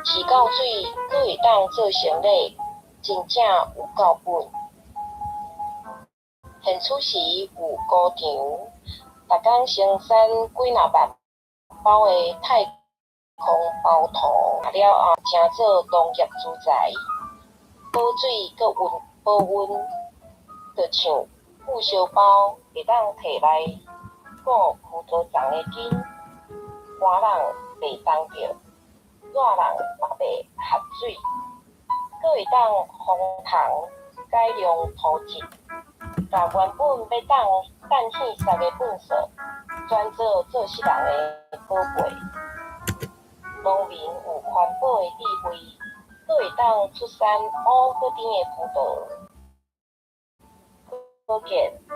洗到水，閣會當做生理，真正有夠笨。現此時有工廠，逐工生產幾若萬包的太空包糖了後，成做農業資材，保水閣溫保溫，就像焐燒包會當提來顧葡萄叢的根，寒人袂凍著，熱人嘛袂合水，閣會當防蟲改良土質，共原本欲當擲戲捒的糞埽，轉做做穡人的寶貝。農民有環保的智慧，閣會當出產烏閣甜的葡萄。可見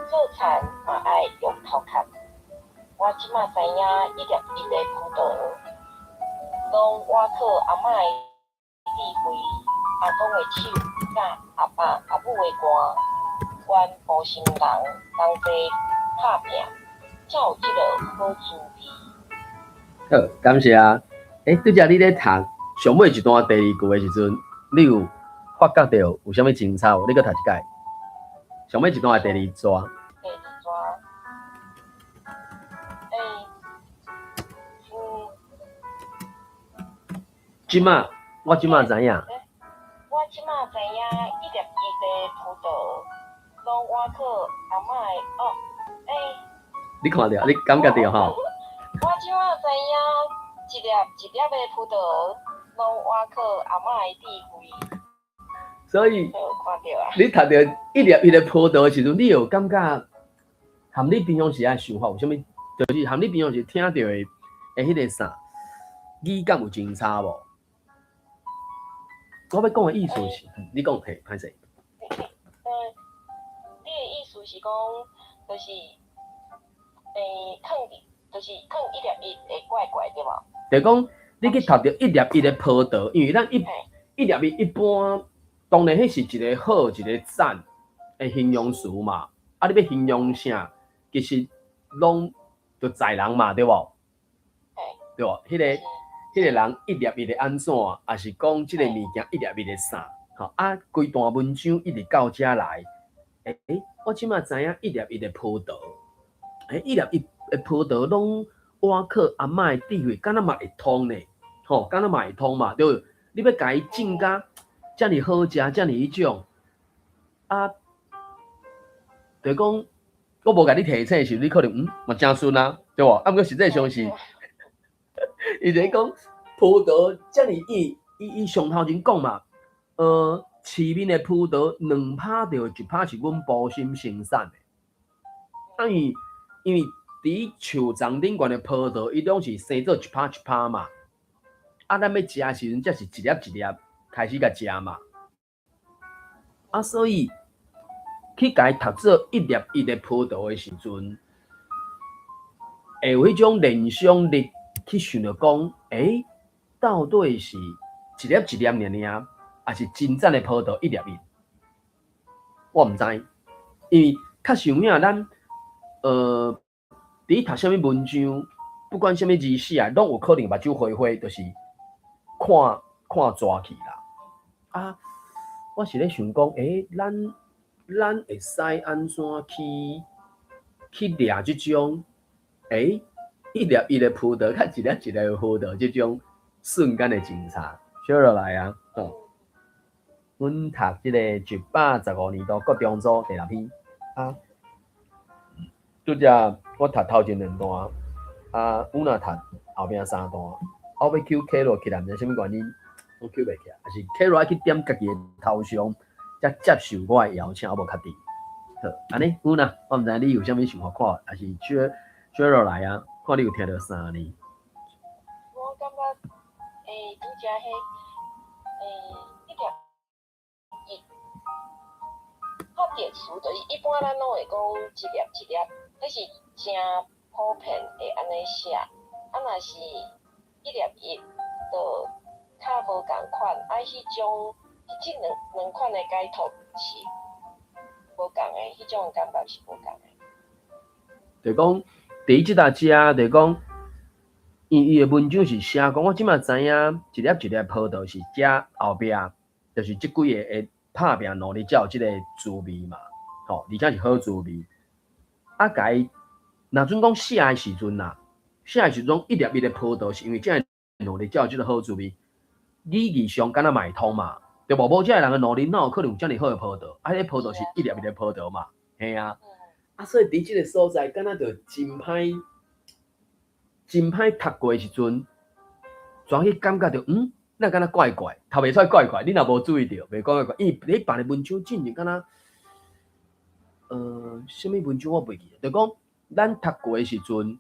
做田嘛愛用頭殼。我這馬知影一粒一粒葡萄，攏倚靠阿嬤的智慧、阿公的手，佮阿爸阿母的汗。阮埔心人同齊拍拚，才有這个好滋味。好，感謝啊。拄才你咧讀上尾一段第二句的時陣，你有發覺著有啥物精彩無？你閣讀一擺。上尾一段的第二段。第二段。這馬，我這馬知影。我這馬知影一粒一粒葡萄，攏倚靠阿嬤的哦，你看著，你感覺著吼？我這馬知影一粒一粒的葡萄，攏倚靠阿嬤的智慧。所以，看著啊。你讀著一粒一粒葡萄的時陣，你有感覺和你平常時的想法有啥物？就是和你平常時聽著的彼个啥語感有真差無？我欲講的意思是，你講嘿，歹勢。你的意思是講，就是，囥佇，就是囥一粒一會怪怪對無？就講你去讀著一粒一个葡萄，因為咱一粒一一般，當然彼是一個好一個讚的形容詞嘛。啊，你欲形容啥？其實攏就在人嘛，對無？對無？彼個人一粒一个按怎，抑是講這个物件一粒一个啥？吼啊，規段文章一直到遮來，我這馬知影一粒一个葡萄，一粒一个葡萄攏倚靠阿嬤的智慧，敢若嘛會通呢？吼，敢若嘛會通嘛？對，你欲共伊種甲遮爾好食，遮爾彼種，啊，就講我無共你提醒的時陣，你可能嘛誠順啊，對無？啊，毋過實際上是，伊就講葡萄遮爾伊伊伊上頭前講嘛，市面的葡萄2趴著1趴是阮埔心生產的，啊，因為佇樹叢頂懸的葡萄，伊攏是生做一趴一趴嘛，啊，咱欲食的時陣，才是一粒一粒開始共食嘛，啊，所以去共伊讀做一粒一粒葡萄的時陣，會有彼種聯想力去想著講，到底是一粒一粒爾爾，抑是真正的葡萄一粒一？我毋知，因為較實有影咱，佇讀啥物文章，不管啥物字寫啊，攏有可能目睭花花，就是看看蛇去啦。啊，我是咧想講，咱會使按怎去掠這種，一粒一粒葡萄，佮一粒一粒葡萄這種瞬間的真差，小落來啊，吼。阮讀這个115年度國中組第六篇啊，拄才我讀頭前兩段，啊，有若讀後壁三段，我欲搝起落起來，毋知啥物原因，我搝袂起來，抑是起落愛去點家己的頭像，才接受我的邀請，我無確定。好，按呢，有若，我毋知你有啥物想法看，抑是接接落來啊，看你有聽著啥呢？我感覺，拄才彼，一粒一，較特殊，就是一般咱攏會講一粒一粒，彼是誠普遍會按呢寫。啊，若是一粒一，就較無仝款，啊，彼種，這兩款的解讀是無仝的，彼種感覺是無仝的。就講佇這搭遮，就講因伊的文章是寫講，我這馬知影一粒一粒葡萄是遮後壁，就是這幾个會拍拚努力才有這个滋味嘛，吼，而且是好滋味。啊，共伊若準講寫的時陣啦，寫的時陣一粒一粒葡萄是因為這个努力才有這个好滋味，語義上敢若嘛會通嘛，對無？無這个人的努力，哪有可能有遮爾好的葡萄？啊，彼個葡萄是一粒一粒葡萄嘛，嘿啊。啊，所以佇這个所在，敢若就真歹，真歹讀過的時陣，怎去感覺著嗯，哪敢若怪怪，讀袂出來怪怪。你若無注意著，袂講怪怪，因為佇別个文章進前敢若，啥物文章我袂記得，就講咱讀過的時陣，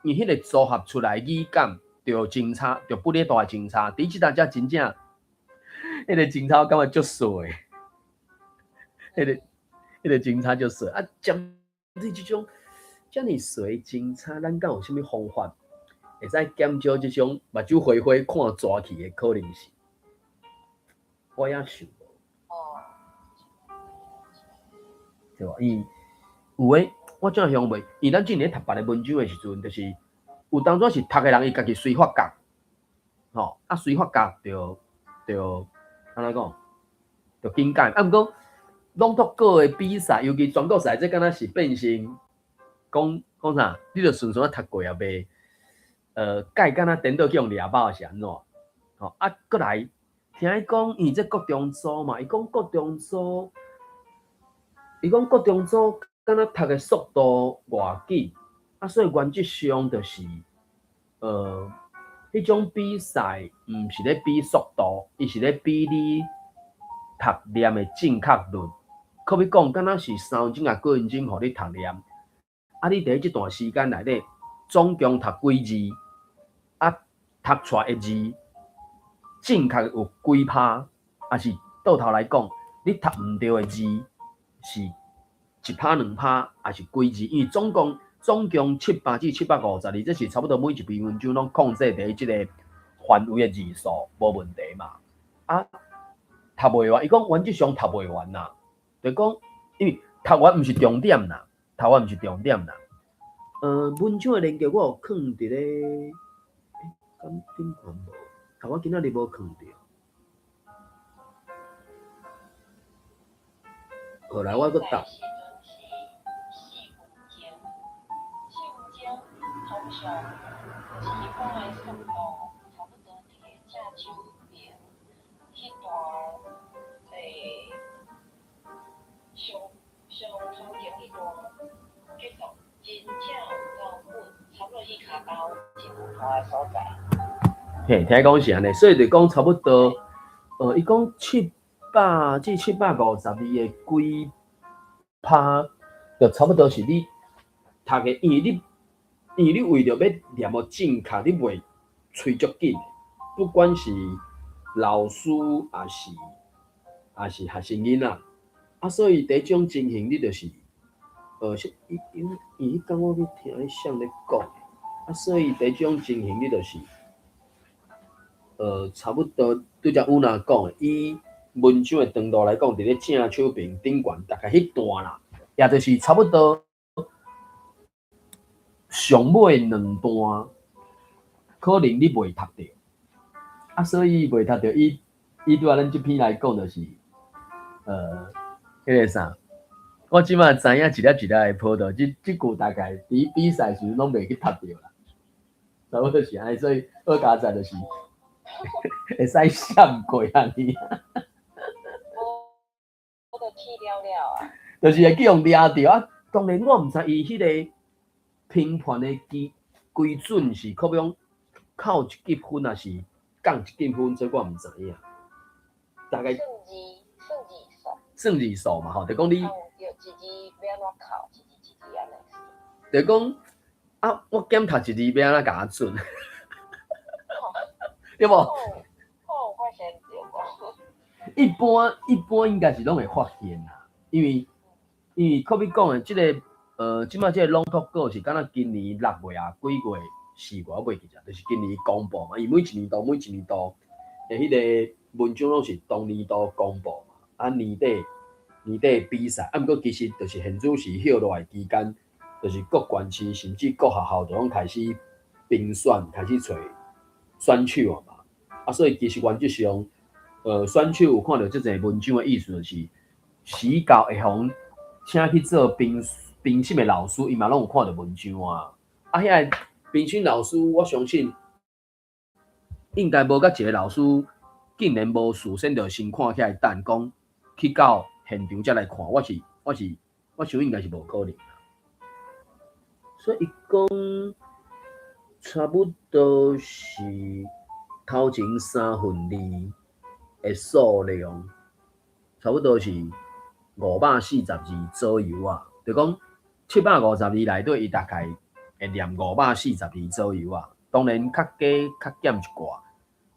伊彼個組合出來語感就真差，就不咧大真差。佇這當才真正，彼個真差我感覺足媠，彼個真差足媠啊！針對這種遮爾媠真差，咱敢有啥物方法會使減少這種目睭花花看蛇去的可能性？我也想無。對無？伊有的，我怎想袂？因為咱之前咧讀別个文章的時陣，就是有當陣是讀的人伊家己隨發覺，吼啊隨發覺就就按怎講？就緊改。啊，毋過朗讀稿的比賽，尤其全國賽，這敢若是變成講講啥？你著順順仔讀過也袂，改敢若顛倒去予掠飽是按怎？吼啊，閣來聽伊講，因為這國中組嘛，伊講國中組，伊講國中組敢若讀的速度偌緊，啊，所以原則上就是，彼種比賽毋是咧比速度，伊是咧比你讀念的正確率。可比講，敢若是3分鐘抑幾分鐘，予你讀念，啊，你佇這段時間內底總共讀幾字，啊，讀出來的字正確有幾趴，抑是倒頭來講，你讀毋著的字是1趴2趴，抑是幾字？因為總共700至750字，這是差不多每一篇文章攏控制佇這個範圍的字數，無問題嘛。啊，讀袂完，伊講原則上讀袂完啦，就講因為讀完毋是重點啦，讀完毋是重點啦。文章的連結我有囥佇咧，欸，敢頂懸無？啊，我今仔日無囥著。後來我閣答。嘿，聽講是按呢，所以就講差不多，伊講700至750字的幾趴，就差不多是你讀的，因為你為著欲念予正確，你袂催足緊，不管是老師抑是學生囡仔，啊，所以佇這種情形，你就是，是伊因伊彼工我去聽彼誰咧講，啊，所以佇這種情形，你就是，差不多拄才有若講的，以文章的長度來講，佇咧正手邊頂懸大概彼段啦，也就是差不多上尾兩段，可能你袂讀著，啊，所以袂讀著，以拄仔咱這篇來講，就是，彼個啥，我這馬知影一粒一粒的葡萄，這句大概佇比賽時陣攏袂去讀著啦，差不多是按呢，所以好佳哉就是會使閃過按呢。我都去了了啊。就是會去予掠著啊！當然我毋知伊彼個評判的規準是可比講扣一級分，抑是降一級分，這我毋知影。大概算字算字數。算字數嘛吼，就講你。對，一字欲按怎扣，一字一字按呢。就講啊，我減讀一字欲按怎共我準？對無？看有發現著無？一般應該是攏會發現啦，因為可比講的這个，這馬這个朗讀稿是敢若今年6月啊，幾月4月我袂記得，就是今年公布嘛。伊每一年度每一年度的彼个文章攏是當年度公布嘛，啊年底比賽，啊毋過其實就是現主時歇落來期間，就是各縣市甚至各學校就攏開始評選，開始揣選手啊嘛。啊，所以其實原則上，選手有看著這濟文章的意思，就是時到會予請去做評評審的老師，伊嘛攏有看著文章啊。啊，遐个評審老師，我相信應該無佮一个老師，竟然無事先就先看起來等講去到現場才來看，我想應該是無可能。所以伊講差不多是頭前三分二的數量，差不多是540字左右啊。就講750字內底，伊大概會念540字左右啊。當然較加較減一寡，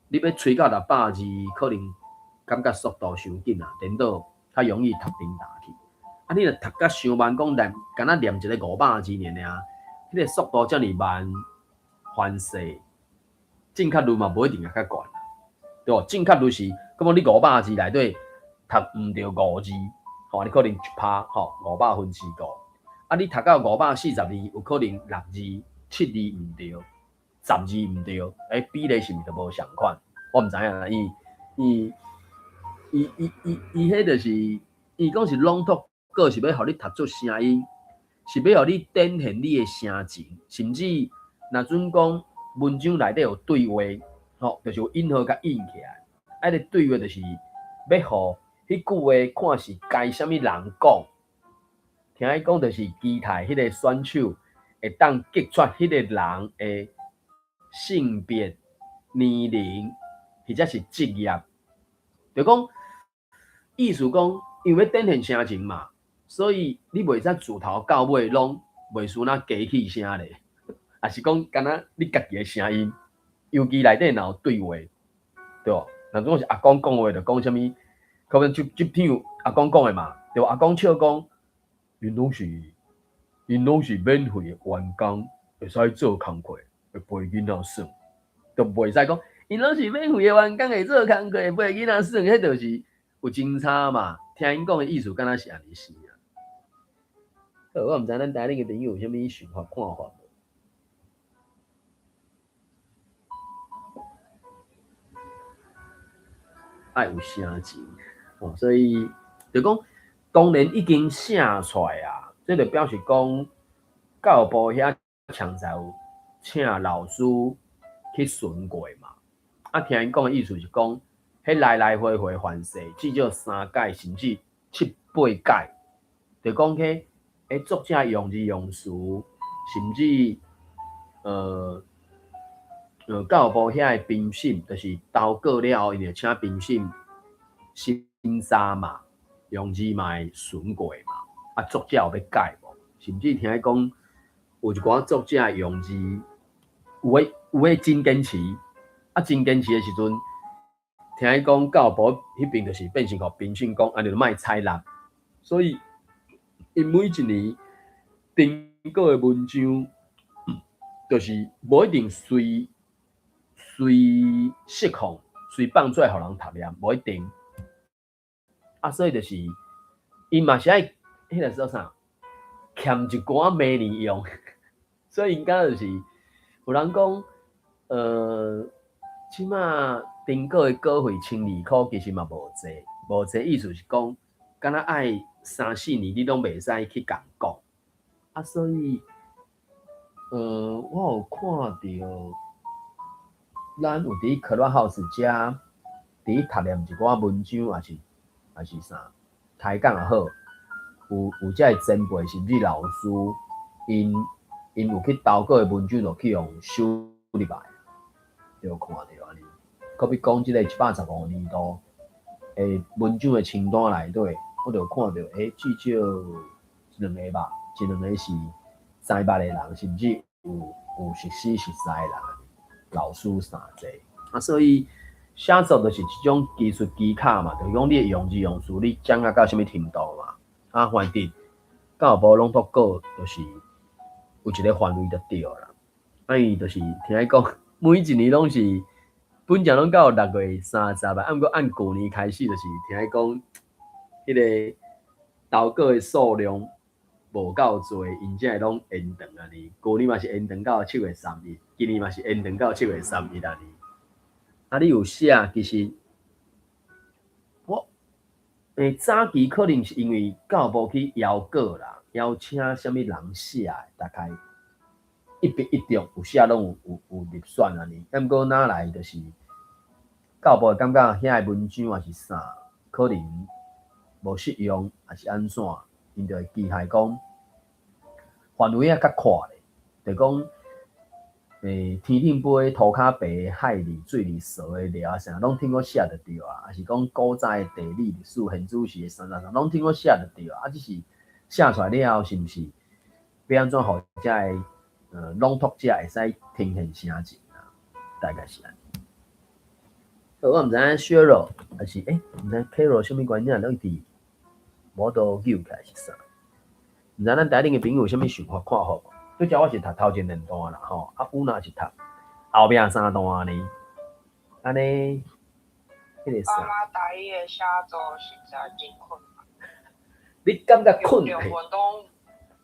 你欲催到600字，可能感覺速度傷緊啊，顛倒較容易讀顛打去。啊，你若讀甲傷慢，講念，敢若念一个五百字爾爾，彼个速度遮爾慢，凡勢正確率嘛無一定會較懸，對無？正確率是，敢講你五百字內底讀毋著五字，吼，你可能1%，吼，5/500。啊，你讀到540字，有可能六字、七字毋著，10字毋著，比例是毋是就無相款？我毋知影啦，伊伊伊伊伊伊，彼就是伊講是朗讀。閣是欲予你讀出聲音，是欲予你展現你的聲情，甚至若準講文章內底有對話，吼，就是有引號共引起來，啊，彼个對話就是欲予彼句話看是該啥物人講。聽伊講就是期待彼个選手會當激出彼个人的性別、年齡或者是職業，就講意思講，因為欲展現聲情嘛。所以你袂使自頭到尾攏袂輸那機器聲咧，抑是講敢若你家己的聲音，尤其內底若有對話，對無？若總是阿公講話，就講啥物，可能就就聽阿公講的嘛，對無？阿公笑講，𪜶攏是免費的員工，會使做工課，會陪囡仔耍，就袂使講，𪜶攏是免費的員工，會做工課，陪囡仔耍，彼就是有真差嘛。聽𪜶講的意思，敢若是按呢是啊。好，我毋知咱台頂的朋友有啥物想法看法無？愛有聲情，哦，所以就講當然已經寫出來啊，這就表示講教育部遐強才有請老師去巡過嘛。啊，聽𪜶講的意思是講，彼來來回回凡勢至少三屆，甚至七八屆，就講彼作者用字用詞，甚至教育部遐的評審，就是投過了後，𪜶就請評審審查嘛，用字嘛會巡過嘛，啊，作者有欲改無？甚至聽講有一寡作者用字有的真堅持，啊，真堅持的時陣，聽講教育部彼邊就是變成予評審講，按呢就莫採納，所以𪜶每一年登過的文章，就是無一定隨隨釋放、隨放出來予人讀念，無一定。啊，所以就是𪜶嘛是愛彼个說啥，欠一寡明年用，所以𪜶敢若就是有人講，這馬登過的稿費12箍，其實嘛無濟，無濟意思是講，敢若愛三四年你攏袂使去共講。啊，所以，我有看著，咱有佇 Clubhouse 遮佇讀念一寡文章，抑是啥，台講也好，有遮的前輩甚至老師，𪜶有去投稿的文章，就去予收入來，就看著按呢。閣比講這个115年度的文章的清單內底，我就看著，至少一兩个吧，一兩个是知捌的人，甚至有熟悉熟似的人，老師啥濟。啊，所以寫作就是一種技術技巧嘛，就是講你的用字用詞，你掌握到啥物程度嘛。啊，反正教育部朗讀稿就是有一个範圍就對啦。啊，伊就是聽伊講，每一年攏是本正攏到6月30啊，啊，毋過按舊年開始就是聽伊講，彼个投稿的數量無夠濟，𪜶才會攏延長按呢。舊年嘛是延長到7月31。今年嘛是延長到7月31按呢。啊，你有寫，其實我早期可能是因為教育部去邀稿啦，邀請啥物人寫的，大概一筆一中有寫攏有入選按呢。啊，毋過哪來就是教育部會感覺遐个文章抑是啥，可能無適用，抑是按怎，𪜶就會期待講範圍仔較闊咧，就講天頂飛、塗跤白、海裡、水裡、趖的料啥，攏聽我寫就對啊。抑是講古早的地理、歷史、現主時的啥啥啥，攏聽我寫就對啊。啊，只是寫出來了後，是毋是欲按怎予遮个朗讀者會使呈現啥情啊？大概是按呢。我毋知影 Cheryl 抑是毋知 Carol 啥物原因，攏一直無度揪起來是啥？毋知咱台頂的朋友有啥物想法看法無？拄才我是讀頭前兩段啦吼，啊有若是讀後壁三段呢？按呢，彼個啥？感覺台語的寫作實在真困難。你感覺困難？中文攏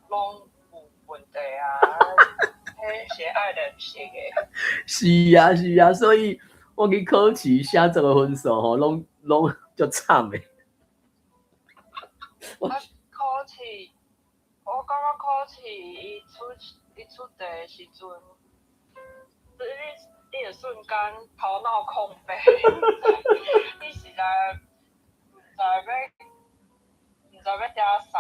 有問題啊！彼是愛練習的。是啊是啊，所以我去考試寫作的分數吼，攏足慘的。啊，考試，我感覺考試伊出題的時陣，你會瞬間頭腦空白，你實在毋知欲寫啥。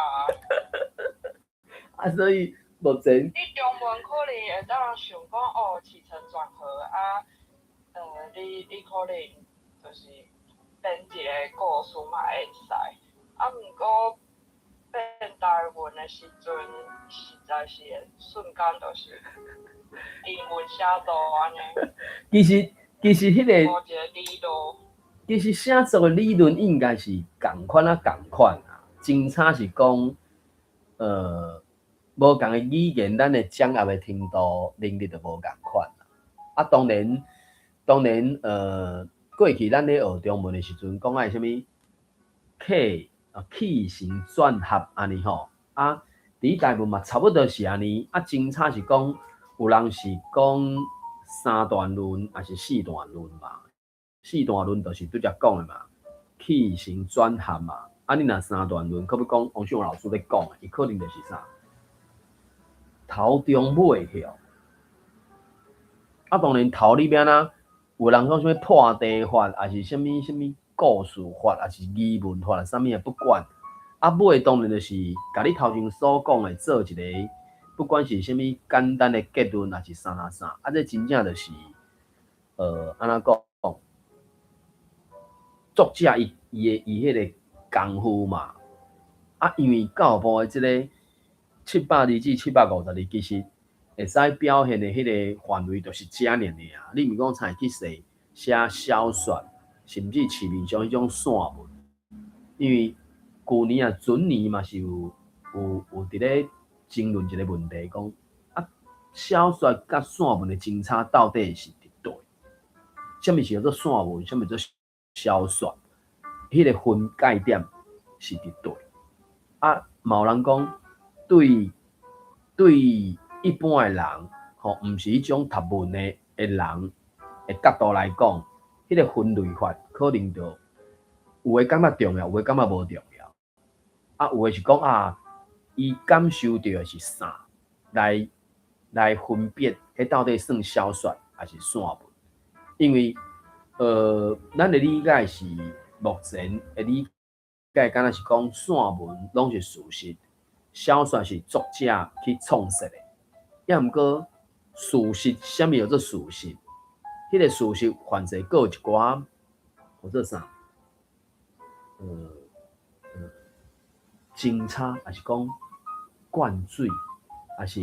啊，所以目前你中文可能會當想講哦，起承轉合啊，你可能就是編一個故事嘛會使，啊，毋過變台文的時陣，實在是瞬間就是英文寫作按呢。其實彼個，無一個理論。其實寫作的理論應該是仝款啊，仝款啊，真差是講，無仝的語言，咱的掌握的程度能力就無仝款啊。啊，當然，過去咱咧學中文的時陣，講愛啥物起承轉合按呢吼。啊，佇台文嘛差不多是按呢。啊，真差是講有人是講三段論，抑是四段論嘛。四段論就是拄才講的嘛，起承轉合嘛。啊，你若三段論，可欲講王秀老師咧講的，伊可能就是啥？頭中尾曉。啊，當然頭你欲按怎？有人講啥物破題法，抑是啥物啥物故事法，抑是疑問法，啥物也不管。啊，尾當然就是共你頭前所講的做一個，不管是啥物簡單的結論，抑是啥啥啥。啊，這真正就是，按怎講？作者伊彼個功夫嘛。啊，因為教育部的這个700字至750字，其實會使表現的彼個範圍就是遮爾爾。你毋是講才會去寫寫小說，甚至市面上彼種散文。因為舊年啊，準年嘛是有佇咧爭論一個問題，講啊，小說佮散文的真差到底是佇佗？啥物是叫做散文？啥物叫做小說？彼個分界點是佇佗？啊，嘛有人講，對一般的人，吼，毋是彼種讀文的人的角度來講，彼個分類法可能就有的感覺重要，有的感覺無重要。啊，有的是講啊，伊感受著的是啥，來分別，彼到底算小說抑是散文？因為，咱的理解是目前的理解，敢若是講散文攏是事實，小說是作者去創設的。抑毋過事實，啥物叫做事實？彼個事實凡勢閣有一寡叫做啥？真差，抑是講灌水，抑是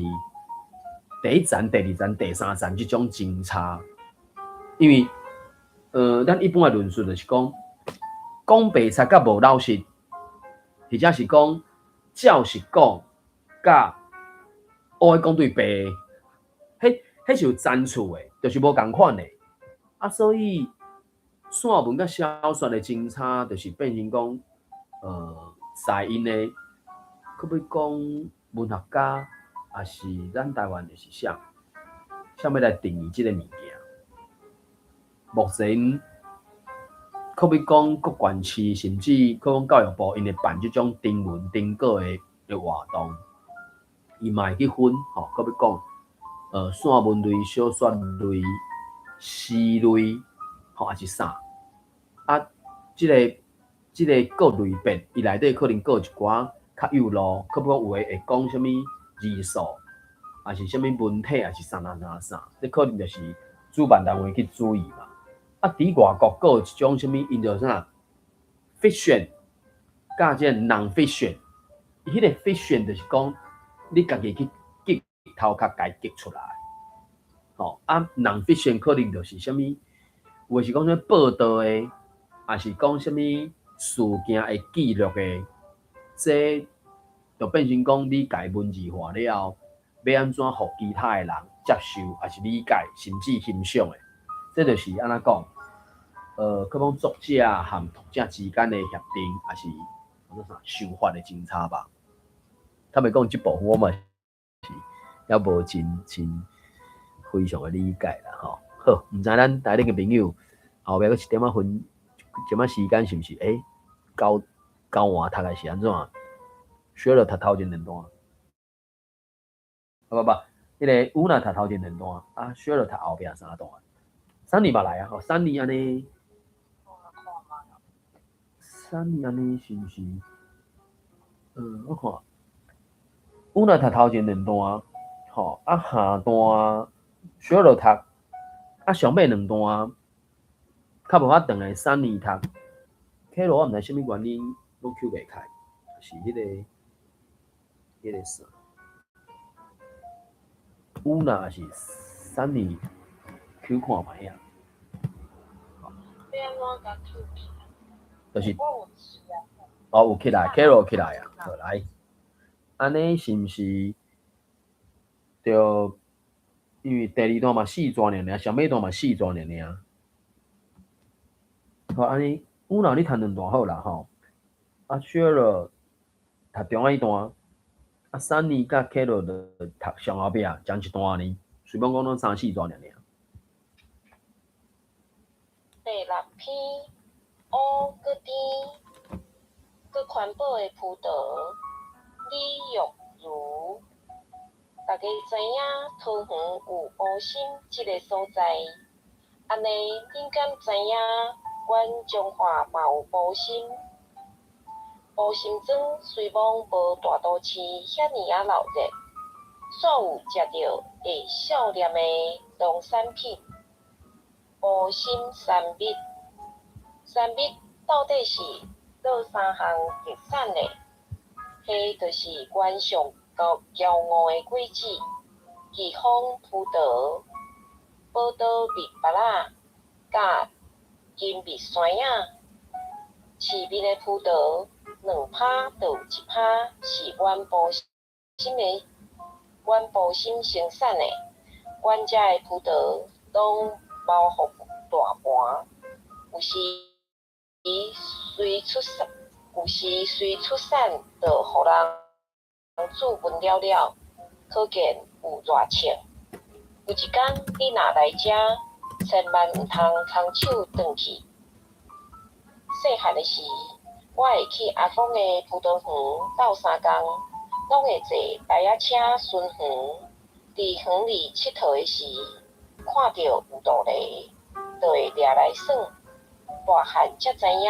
第一層、第二層、第三層這種真差。因為，咱一般的論述就是講，講白賊佮無老實，或者是講照實講，佮烏講對白，彼是有層次的，就是無仝款的。啊，所以散文佮小說的真差，就是變成講，在𪜶的，可欲講文學家，抑是咱台灣的是啥？啥物來定義這个物件？目前，可欲講國關市，甚至可講教育部，𪜶會辦這種徵文、徵稿的活動，伊嘛會去分吼，可欲講，散文類、小說類、詩類，吼，抑是啥？啊，這个各類別，伊內底可能閣有一寡較幼路，可欲講有的會講啥物字數，抑是啥物文體，抑是啥啥啥啥，這可能就是主辦單位去注意嘛。啊，佇外國閣有一種啥物，𪜶就啥 fiction，佮這個 non-fiction，伊彼個 fiction 就是講你家己去激頭殼共伊激出來，吼啊 non-fiction 可能就是啥物，有的是講啥物報道的，抑是講啥物事件會記錄的，這就變成講你共伊文字化了後，欲按怎予其他的人接受，抑是理解，甚至欣賞的，這就是按怎講？可講作者和讀者之間的協定，抑是叫做啥想法的爭差吧。坦白講，這部分我嘛是猶無真真非常的理解啦，吼。好，毋知咱台頂的朋友後壁閣一點仔分，一點仔時間是毋是？交交換讀還是按怎？小樂讀頭前兩段。啊不不，彼个烏娜讀頭前兩段，啊小樂讀後壁三段。三年嘛來啊，吼，三年按呢？三年按呢是毋是？我看，烏娜讀頭前兩段，吼，啊下段小樂讀，啊上尾兩段較無法長的三年讀。K 羅我毋知啥物原因攏抾袂開，是彼个啥？烏娜是三年抾看覓啊？就是哦，有起來，K 羅起來啊，好來，按呢是毋是？著因為第二段嘛四段爾爾，上尾段嘛四段爾爾。好，按呢，烏娜你讀兩段好啦吼，啊，小樂讀中間彼段，啊，三年佮 K 羅就讀上後壁，講一段爾，隨便講攏三四段爾爾。第六篇，烏閣甜，閣環保的葡萄，李玉如。大家知影桃園有埔心這个所在，按呢，恁敢知影阮彰化嘛有埔心？埔心庄雖罔無大都市遐爾仔鬧熱，煞有食著會笑臉的農產品——埔心山蜜。山蜜到底是佗三項特產呢？彼就是阮上驕傲的果子——巨峰葡萄、寶島蜜芭樂、佮金蜜山仔。市面的葡萄，兩趴就有一趴是阮埔心的，阮埔心生產的。阮遮的葡萄攏貓予大盤，有時隨出產就予人注文了了，可見有偌衝。有一工你若來遮，千萬毋通空手轉去。細漢的時，我會去阿公的葡萄園鬥相共，攏會坐台仔車巡園。佇園裡𨑨迌的時，看著有杜蠣，就會掠來耍。大漢才知影，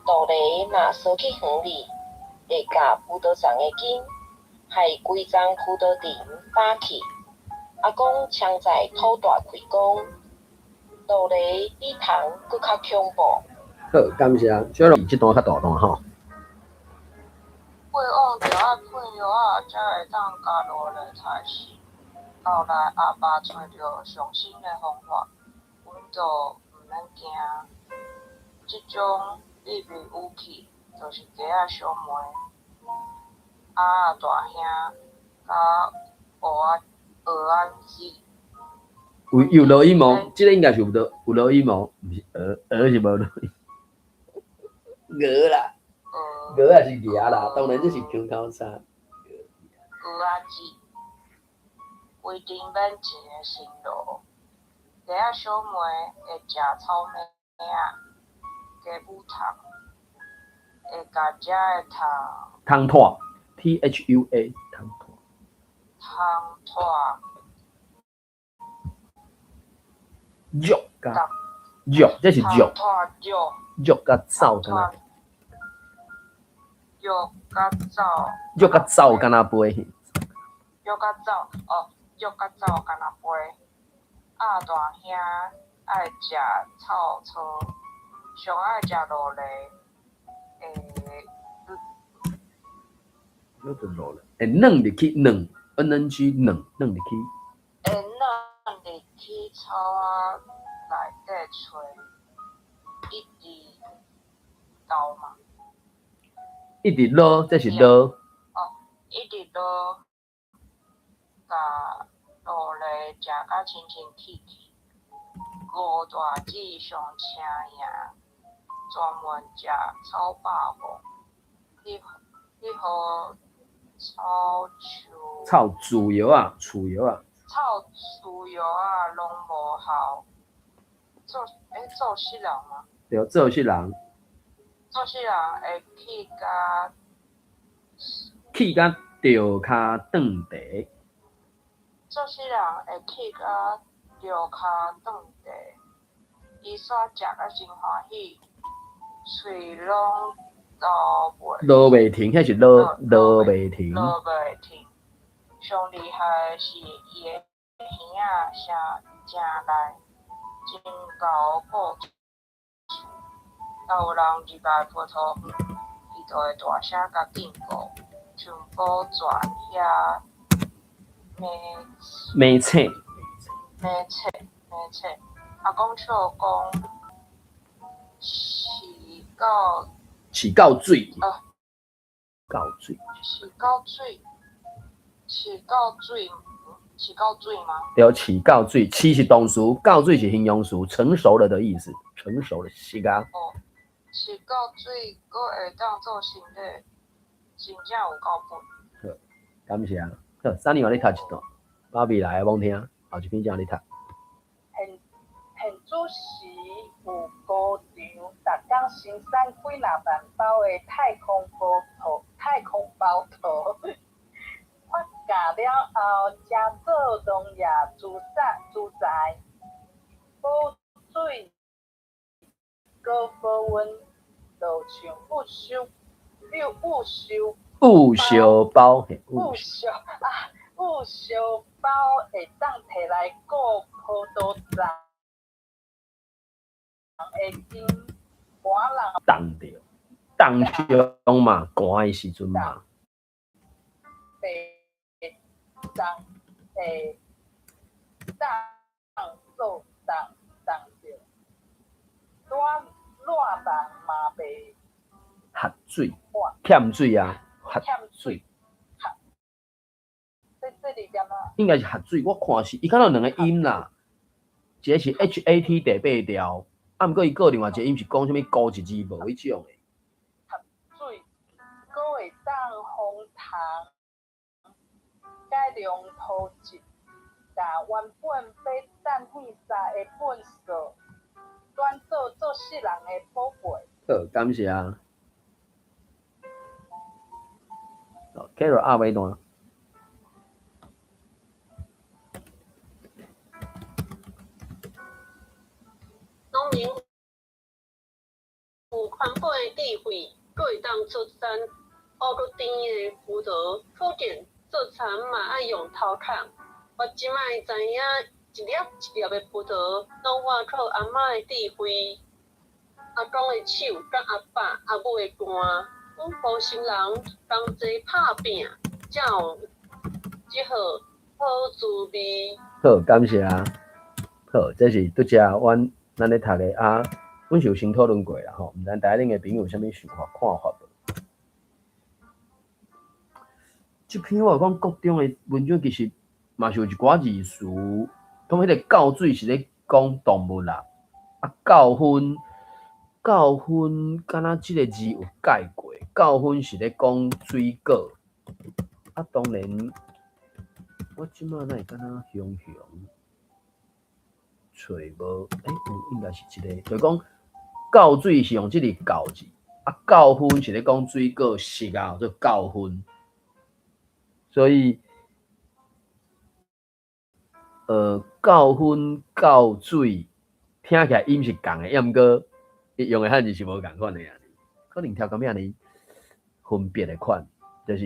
杜蠣若踅去園裡，會共葡萄叢的根，害規叢葡萄藤打去。阿公槍在吐大氣講，杜蠣比蟲閣較恐怖。好，感謝。小樂，這段較大段吼。過往著愛配藥仔，才會當加落咧菜市。後來阿爸揣著上新的方法，阮就毋免驚。這種秘密武器，就是雞仔相罵。鴨仔大兄佮蚵仔姊。有落雨無？這个應該是有落雨無？毋是蚵，蚵是無落雨。鵝啦，鵝還是鵝啦？當然這是腔口差。蚵仔姊，規規陣免錢的辛勞。雞仔小妹會食草莓仔，雞母蟲會共食的蟲蟲拖，T H U A，蟲拖。蟲拖。肉佮肉，這是肉。蟲拖肉。肉佮草敢若。肉佮草。肉佮草敢若飛。肉佮草，哦，肉佮草敢若飛。阿大兄愛食臭草，上愛食酪梨，會叫做酪梨，會軟入去軟，N N G 軟，軟入去。會軟入去草仔內底揣，一直投嘛。一直落，這是落。哦，一直落，共酪梨食甲清清氣氣。吳大姊上請贏，專門食草霸王，彼號草樹。草樹藥仔，樹藥仔。草樹藥仔攏無效，做死人嗎？對，做死人。做死人會氣甲。氣甲著跤斷蹄。做死人會氣甲著跤斷蹄，伊煞食甲真歡喜，喙攏流袂。落袂停，彼是落落袂停。落袂停。上厲害的是伊的耳仔聲誠利，真𠢕顧厝。若有人入來葡萄園，伊就會大聲共警告，像保全遐馬馬車。馬車，馬車。阿公笑講，飼到飼到水。啊。到水。飼到水，飼到水，飼到水嗎？對，飼到水，飼是動詞，到水是形容詞，成熟了的意思，成熟了，熟啊。哦，飼到水，閣會當做生理，真正有夠笨。好，感謝。好，三年我咧讀一段，芭比來罔聽，後一篇正咧讀。現現此時有高場，逐工生產幾若萬包的太空葡萄，太空包桃，發芽了後，成做農業資產資材，保水閣保溫，就像焐燒焐燒焐燒包，焐燒啊，焐燒包會當提來顧葡萄欉的根，寒人凍著，凍傷嘛，寒的時陣嘛。會當會當做凍凍著，熱熱人嘛袂缺水，欠水啊，缺水。這這裡點啊？應該是缺水，我看是伊敢若有兩個音啦，一個是 H A T 第八調，啊，毋過伊閣另外一個音是講啥物孤一字無彼種的。缺水，閣會當防蟲，改良土質，共原本欲擲垃圾的糞埽，轉做做世人的寶貝。好，感謝。好，Carol 阿尾段。農民有寬廣的智慧，閣會當出產烏閣甜的葡萄，可見做田嘛愛用頭殼。我這擺知影，一粒一粒的葡萄，攏倚靠阿嬤的智慧、阿公的手，佮阿爸阿母的肝。阮埔心人同齊拍拚，才有這號好滋味。好，感謝。好，這是拄才阮咱咧讀的啊，阮是有先討論過啦吼，毋知大家恁的朋友有啥物想法看法無？這篇我有講國中的文章其實嘛是有一寡字詞，講彼個教水是咧講動物啦，啊教訓教訓，敢若這個字有改過，教訓是咧講水果，啊當然我這馬哪會敢若雄雄揣無？欸，有應該是這个，就是講教水是用這个教字，啊，教分是咧講水果熟啊，做教分。所以，教分教水聽起來音是仝的，抑毋過伊用的漢字是無仝款的啊。可能調感按呢分別的款，就是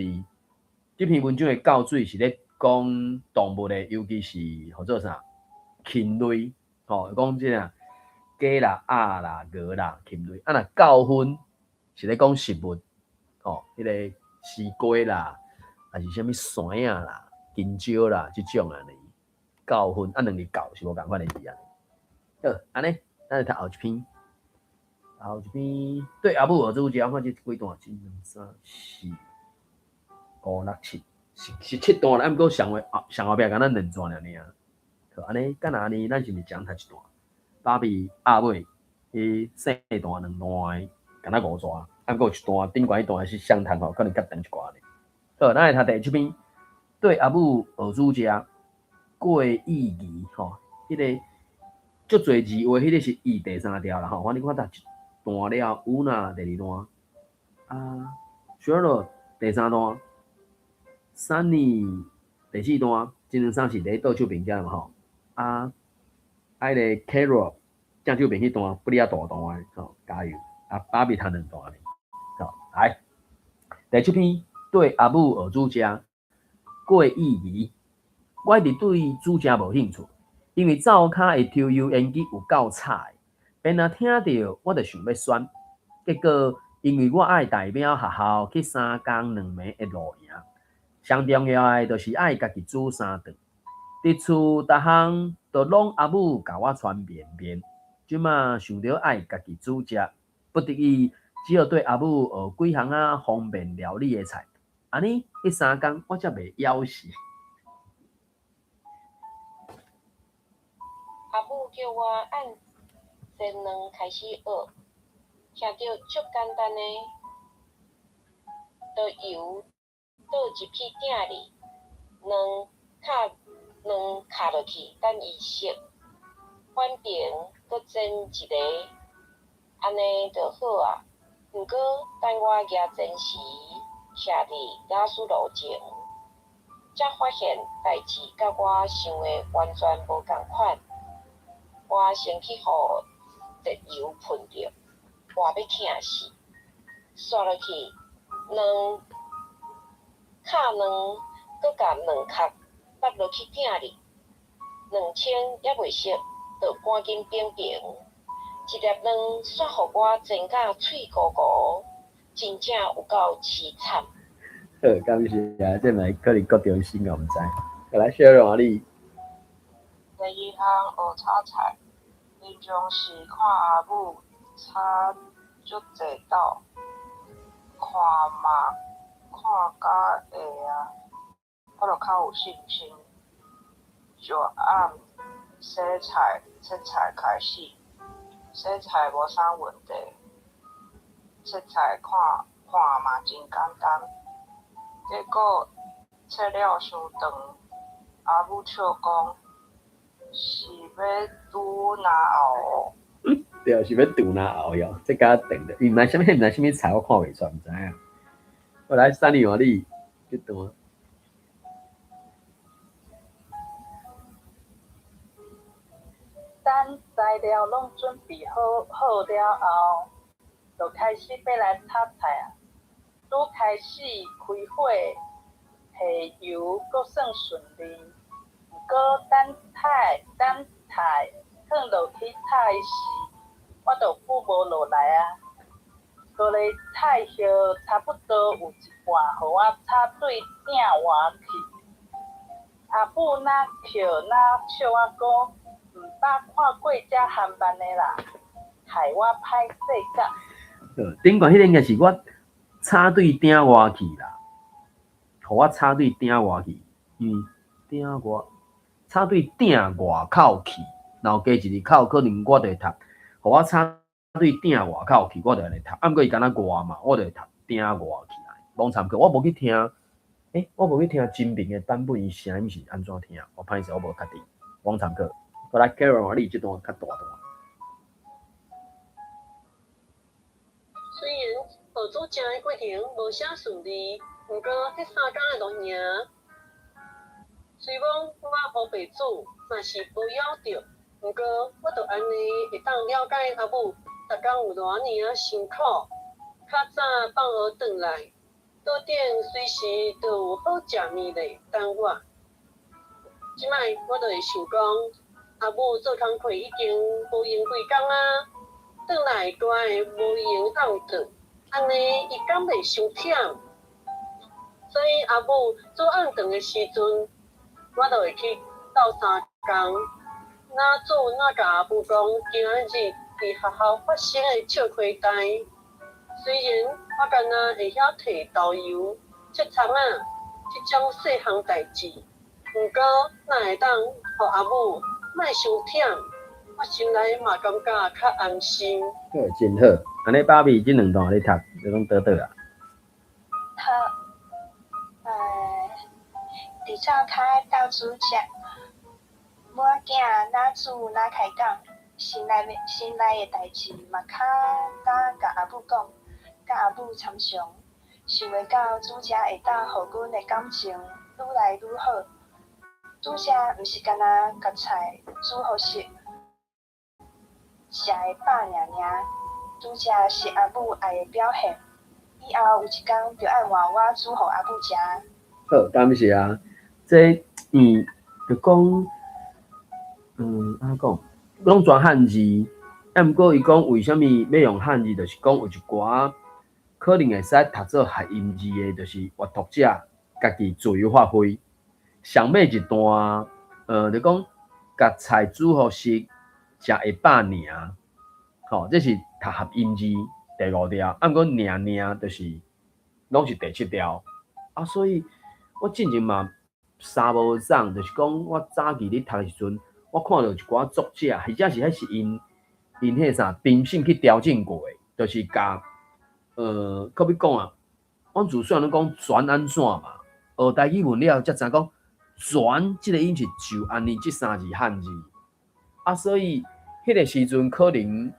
這篇文章的教水是咧講動物的，尤其是號做啥禽類，吼，講這個雞啦、鴨啦、鵝啦、禽類。啊，若教分是咧講食物，吼，彼个絲瓜啦，還是啥物山仔啦、香蕉啦，這種按呢。教分啊，兩个教是無仝款的字啊。好，按呢，咱來讀後一篇。後一篇對阿母學煮食，我看這幾段，一、兩、三、四、五、六、七，是七段啦。毋過上後上後壁敢若兩段爾爾。好，按呢，敢若按呢，咱是毋是講讀一段？芭比鴨尾，彼細段兩段的，敢若五段，啊，毋過有一段頂懸彼段是雙讀吼，可能較長一寡咧。好，咱來讀第七篇，對阿母學煮食，過意義吼，彼个足濟字話，彼个是伊第三條啦吼。反正我讀一段了，有那第二段，啊，Charlotte 第三段，Sunny 第四段，這兩三是佇倒手邊遮嘛吼。啊，彼个 Carol 正手邊彼段不哩較大段的吼，加油！啊，芭比讀兩段咧，吼，來，第七篇對阿母學煮食，過意義。我一直對煮食無興趣，因為灶跤的抽油煙機有夠吵的，邊仔聽著我就想欲旋。結果因為我愛代表學校去三工兩暝的露營，上重要的就是愛家己煮三頓。佇厝逐項都攏阿母共我傳便便，這馬想著愛家己煮食，不得已只好對阿母學幾項仔方便料理的菜。按呢，彼三工我才袂枵死。阿母叫我按煎卵開始學，聽著足簡單的，就油倒入去鼎裡，卵敲卵敲落去，等伊熟，反爿閣煎一个，按呢就好矣。毋過等我舉煎匙徛佇瓦斯爐前，才發現代誌佮我想的完全無仝款。我先去予熱油噴著，活欲疼死。煞落去卵敲卵，閣共卵殼放落去鼎裡，卵清猶未熟，就趕緊反爿。一粒卵煞予我煎甲喙糊糊，真正有夠淒慘。好，感謝啊，這嘛可能國中生我毋知。來，小龍你。第二項學炒菜，平常時看阿母炒足濟斗，看嘛看甲會啊，我就較有信心。就按洗菜、切菜開始，洗菜無啥問題，切菜看看嘛真簡單。結果切了傷長，阿母笑講是欲拄哪喉？對，是欲拄哪喉喲，這較長的，伊毋知啥物，毋知啥物菜，我看袂出，毋知影。我來，三里換你，這段。等材料攏準備好好了後，就開始欲來炒菜矣。拄開始開火下油，閣算順利。毋過等菜等菜放落去炒時，我就顧無落來矣。高麗菜葉差不多有一半，予我炒對鼎外去。阿母若笑若笑我講，毋捌看過遮含慢的啦，害我歹勢甲。頂懸彼個應該是我炒對鼎外去啦，予我炒對鼎外去，因為鼎外炒對鼎外口去，然後加一個口，可能我就會讀，予我炒對鼎外口去，我就按呢讀。啊，毋過伊敢若外嘛，我就會讀鼎外起來。罔參考，我無去聽，欸，我無去聽真明的版本，伊聲音是按怎聽？我歹勢，我無確定。阮參考。我來 Carol，你這段較大段。雖然學煮食的過程無啥順利，毋過彼三工的路程，雖罔我烏白煮，嘛是無枵著，毋過我就按呢會當了解阿母逐工有偌爾仔辛苦。較早放學轉來，桌頂隨時都有好食物咧等我。這擺我就會想講，阿母做工課已經無閒規工啊，轉來閣會無閒暗頓，按呢伊敢袂傷忝？所以阿母煮暗頓的時陣，我就會去鬥相共，哪煮哪共阿母講今仔日佇學校發生的笑虧代。雖然我干焦會曉提豆油、切蔥仔這種細項代誌，毋過若會當予阿母莫傷忝，我心內嘛感覺較安心。好，真好。按呢芭比這兩段你讀，你攏倒倒啊？好，佇灶跤鬥煮食，母仔囝哪煮哪開講，心內的代誌嘛較敢共阿母講，佮阿母參詳。想袂到煮食會當予阮的感情愈來愈好。煮食毋是干焦共菜煮予熟，食會飽爾爾。煮食是阿母愛的表現。以後有一工著愛換我煮予阿母食。好，感謝啊。這就講，按怎講，攏全漢字，啊，毋過伊講為啥物欲用漢字，就是講有一寡可能會使讀做合音字的，就是閱讀者家己自由發揮。上尾一段，就講共菜煮予熟，食會飽爾，吼，這是讀合音字第五調，啊，毋過爾爾就是攏是第七調。啊，所以我進前嘛三無送，就是講我早期咧讀的時陣，我看著一寡作者，或者是彼是𪜶彼啥評審去調整過的，就是共好比講啊，阮自細漢攏講全按怎嘛，學台語文了後才知影講全這个音是就按呢這三字漢字，啊，所以彼个時陣可能，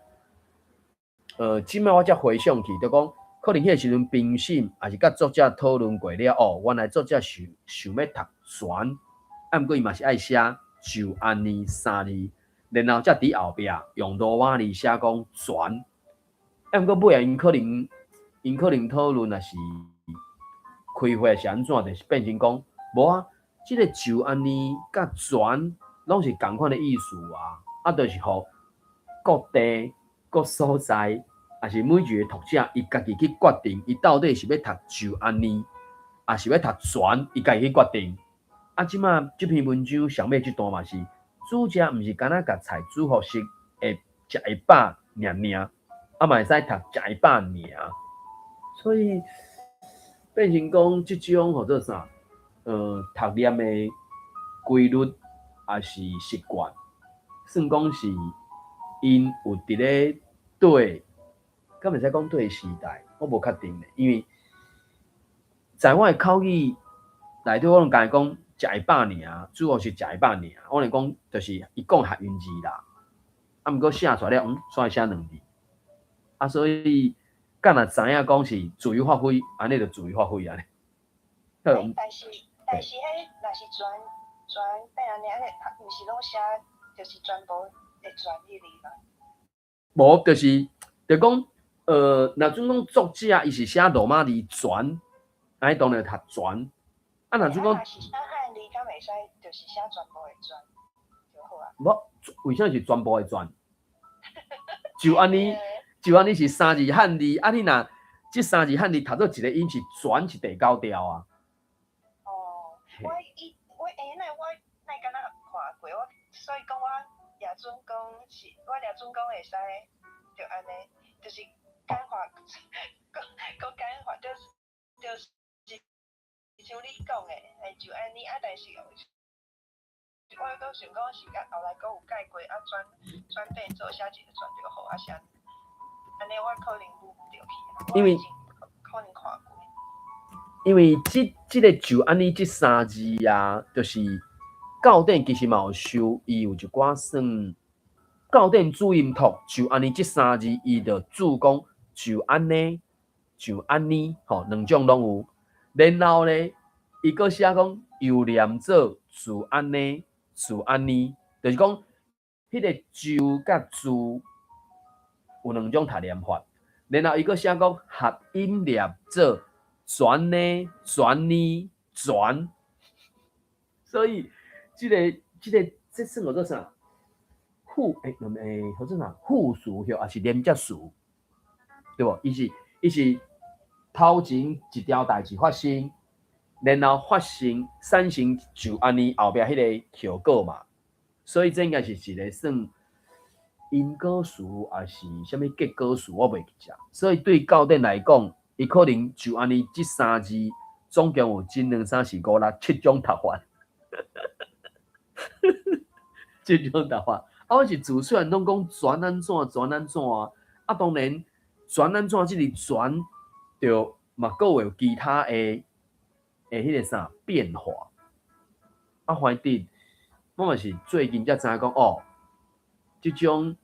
這擺我才回想起，就講可能彼个時陣評審也是佮作者討論過了，哦，原來作者想想欲讀全，啊，毋過伊嘛是愛寫就按呢三字，然後才佇後壁用羅馬字寫講全，啊，毋過尾仔𪜶可能討論也是開會是按怎，就是變成講無啊，這个就按呢佮全攏是仝款的意思啊，啊，就是予各地各所在，抑是每一个讀者，伊家己去決定，伊到底是欲讀就按呢，抑是欲讀全，伊家己去決定。啊，這擺這篇文章上尾這段嘛是，煮食毋是干焦共菜煮予熟，會食會飽爾爾，啊嘛會使讀食會飽爾。所以變成講這種號做啥？讀念的規律，抑是習慣，算講是𪜶有佇咧對。敢會使講對時代，我無確定咧，因為在我的口語內底，我攏共伊講食會飽爾，主要是食會飽爾。我來講就是伊講合音字啦，啊，毋過寫出來了，煞寫兩字，啊，所以敢若知影講是自由發揮，按呢就自由發揮按呢。但是彼若是全全變按呢，按呢，毋是攏寫就是全部的全彼字嗎？無，就是就講。若準講作者伊是寫羅馬字全，按呢當然讀全。啊，若準講，若是寫漢字，敢會使就是寫全部的全就好啊？無，為啥是全部的全？就按呢，就按呢是三字漢字，啊，你若這三字漢字讀做一個音是全是第九調啊。哦，我伊我欸，那我那敢若看過，我所以講我也準講是，我也準講會使就按呢，就是。簡化，閣閣簡化，就是像你講的，欸，就按呢啊，但是我閣想講是甲後來閣有改過，啊，轉轉變做寫一個全就好，啊，是按呢我可能無對去，因為可能看過。因為這個就按呢這三字啊，就是教典其實嘛有收，伊有一寡算教典注音讀就按呢這三字，伊就注講就按呢，就按呢，吼，兩種攏有。然後咧，伊閣寫講又念做就按呢，就按呢，就是講彼個就佮字有兩種讀念法。然後伊閣寫講合音念做全呢、全呢、全，所以這個這算叫做啥？副欸，叫做啥？副詞或抑是連接詞，對無？伊是頭前一條代誌發生，然後發生產生就按呢後壁彼個效果嘛。所以這應該是一個算因果詞，抑是啥物結果詞，我袂記得。所以對教典來講，伊可能就按呢這三字，總共有一、兩、三、四、五、六、七種讀法。七種讀法。啊，我是自細漢攏講全按怎，全按怎啊。啊，當然全按怎這個全，就嘛閣有其他的彼個啥變化。啊，反正我嘛是最近才知影講哦，這種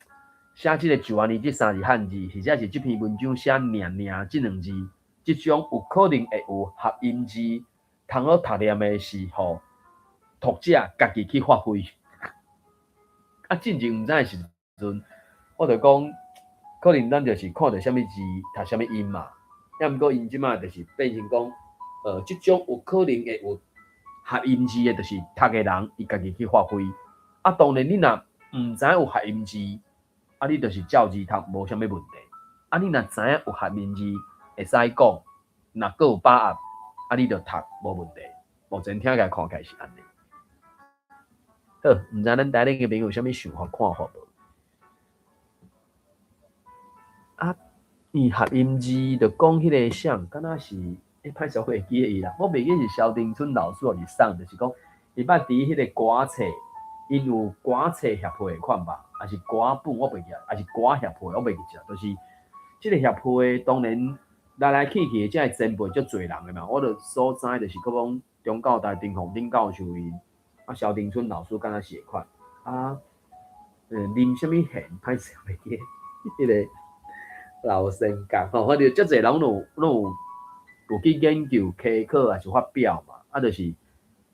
寫這個就按呢這三字漢字，或者是這篇文章寫爾爾這兩字，這種有可能會有合音字，通好讀念的是予讀者家己去發揮。啊，進前毋知的時陣，我就講，可能咱就是看著啥物字讀啥物音嘛。抑毋過𪜶這擺就是變成講，這種有可能會有合音字的，就是讀的人伊家己去發揮。啊，當然你若毋知影有合音字，啊，你就是照字讀，無啥物問題。啊，你若知影有合音字，會使講，若閣有把握，啊，你就讀無問題。目前聽起來看起來是按呢。好，毋知咱台頂的朋友有啥物想法看法無？啊，伊合音字就講彼個啥，敢若是，欸，歹勢我袂記得伊啦。我袂記是蕭丁春老師抑是啥，就是講伊捌佇彼個歌冊，𪜶有歌冊協會的款吧，抑是歌本，我袂記得，抑是歌協會，我袂記得，就是這個協會當然來來去去的這个前輩足濟人的嘛，我就所知就是閣講中教大丁鳳丁教授𪜶，啊，蕭丁春老師敢若是會款，啊，林啥物賢，歹勢袂記得，彼個老先覺吼，反正足濟人攏有去研究、稽考，抑是發表嘛，啊，就是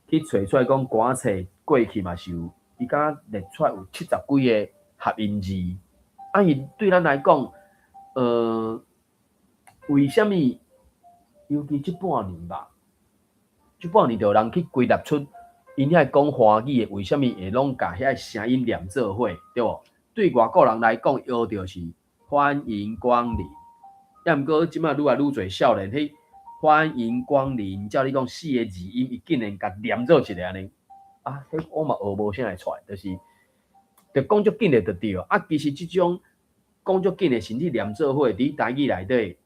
去揣出來講歌冊過去嘛是有，伊敢若列出來有七十幾个合音字，啊，伊對咱來講，為啥物？尤其這半年吧，這半年就有人去歸納出，𪜶遐講華語的為啥物會攏共遐聲音連做伙，對無？對外國人來講，學著是歡迎光臨。抑毋過這擺愈來愈濟少年，彼歡迎光臨，照你講四个字音，伊竟然共連做一个按呢。啊，彼我嘛學無啥會出來，就是就講足緊的就對。啊，其實這種講足緊的，甚至連做伙，佇台語內底，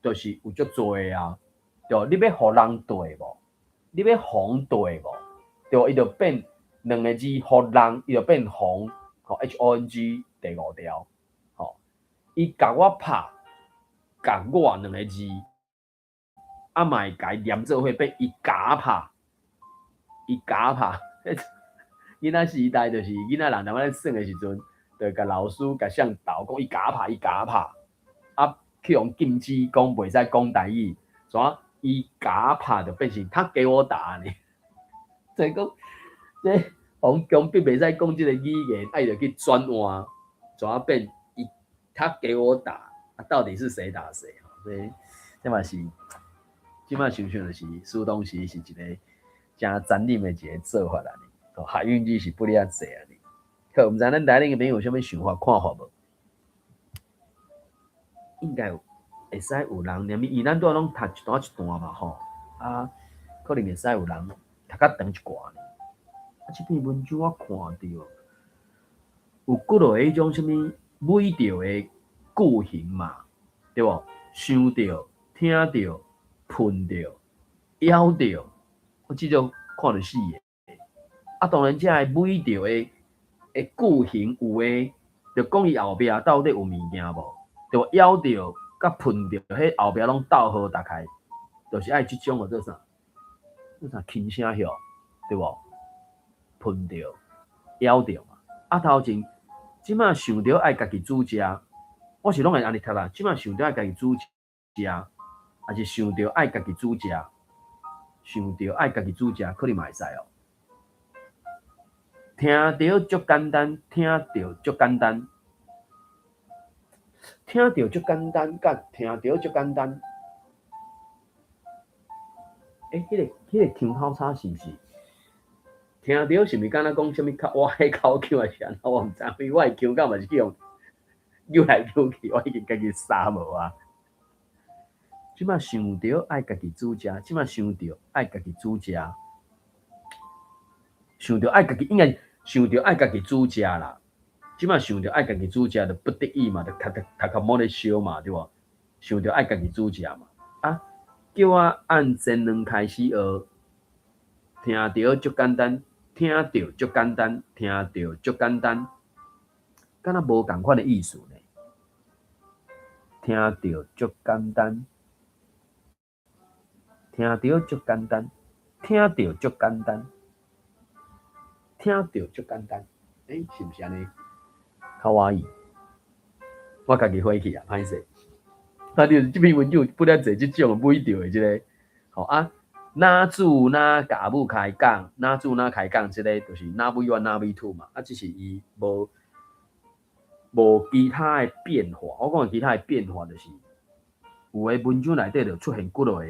就是有足濟的啊。對，你欲予人綴無？你欲予人綴無？對，伊就變兩个字，予人，伊就變紅，吼，H O N G 第五條，吼，伊共我拍，共我兩个字，啊嘛會共伊連做伙變伊共拍，伊共拍，囡仔時代就是囡仔人踮咧耍的時陣，就共老師共相鬥，講伊共拍，伊共拍，啊，去予禁止講袂使講台語，怎伊共拍就變成他給我打呢？就講這予強迫袂使講這個語言，啊伊就去轉換，怎變伊他給我打，啊到底是誰打誰？所以這嘛是，這擺想想就是蘇東時是一個誠殘忍的一個做法啦。哦，合音字是不哩仔濟啊！好，毋知咱台頂的朋友有啥物想法看法無？應該有會使有人，連因為咱拄仔攏讀一段一段嘛吼，啊，可能會使有人讀較長一寡。啊，這篇文章我看著有幾落彼種啥物美著的句型嘛，對無？想著、聽著、噴著、枵著，我至少看著四个。啊，當然，這个美著的句型有的，就講伊後壁到底有物件無？對無？枵著佮噴著，彼後壁攏逗號打開，就是愛這種叫做啥？叫啥輕聲響，對無？噴著、咬著嘛。啊，頭前這馬想著愛家己煮食，我是攏會按呢讀啦。這馬想著愛家己煮食，抑是想著愛家己煮食，想著愛家己煮食，可能嘛會使哦。聽著足簡單，聽著足簡單，聽著足簡單，佮聽著足簡單。欸，彼個腔口差是毋是？聽著是毋是敢若講啥物較我彼口腔還是按怎？我毋知，因為我的腔口嘛是去予扭來扭去，我已經家己殺無啊。這馬想著愛家己煮食，這馬想著愛家己煮食，想著愛家己應該想著愛家己煮食啦。這馬想著愛家己煮食，就不得已嘛，就讀讀讀較無咧燒嘛，對無？想著愛家己煮食嘛，啊，叫我按前兩開始學，聽著足簡單，聽著足簡單，聽著足簡單，敢若無仝款的意思呢？聽著足簡單，聽著足簡單，聽著足簡單，聽著足簡單，欸，是毋是按呢？較滿意，我家己火去啊，歹勢。啊，你這篇文章不了濟這種尾著的這个，吼啊，哪煮哪共阿母開講，哪煮哪開講，這个就是哪尾 one 哪尾 two 嘛，啊，只是伊無其他的變化。我講的其他的變化，就是有的文章內底就出現幾落個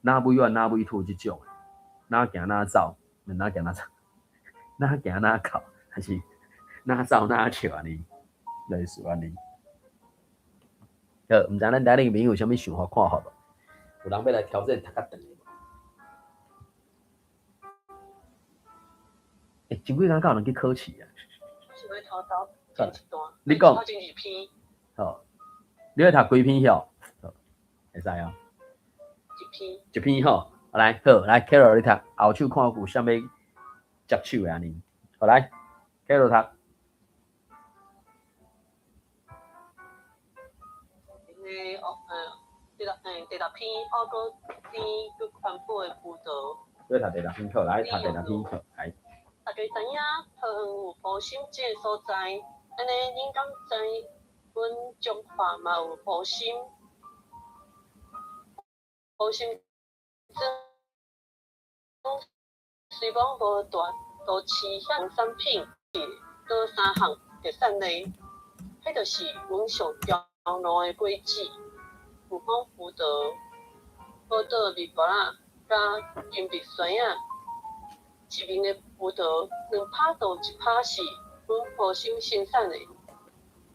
哪尾 one 哪尾 two 這種的，哪行哪走，哪行哪走，哪行哪哭，還是哪走哪笑按呢，類似按呢。好，毋知咱台頂朋友有啥物想法看法無？有人欲來挑戰讀較長的無？欸，前幾工敢有人去考試啊？我是欲偷偷一段。你講。頭前二篇。好，你欲讀幾篇曉？好，會使哦。一篇。一篇吼，來，好，來，Carol 你讀，後手看有啥物接手的按呢？好來，Carol 讀。第六篇，烏閣甜閣環保的葡萄。你讀第六篇好，來讀第六篇好，來。大家知影桃園有埔心這个所在，按呢恁敢知阮彰化嘛有埔心？埔心庄雖罔無大都市遐產品，佗三項特產呢？彼就是阮上骄傲的果子。有講葡萄、寶島蜜瓜仔佮金碧酸仔，一面的葡萄兩拍就一拍是阮埔心生產的。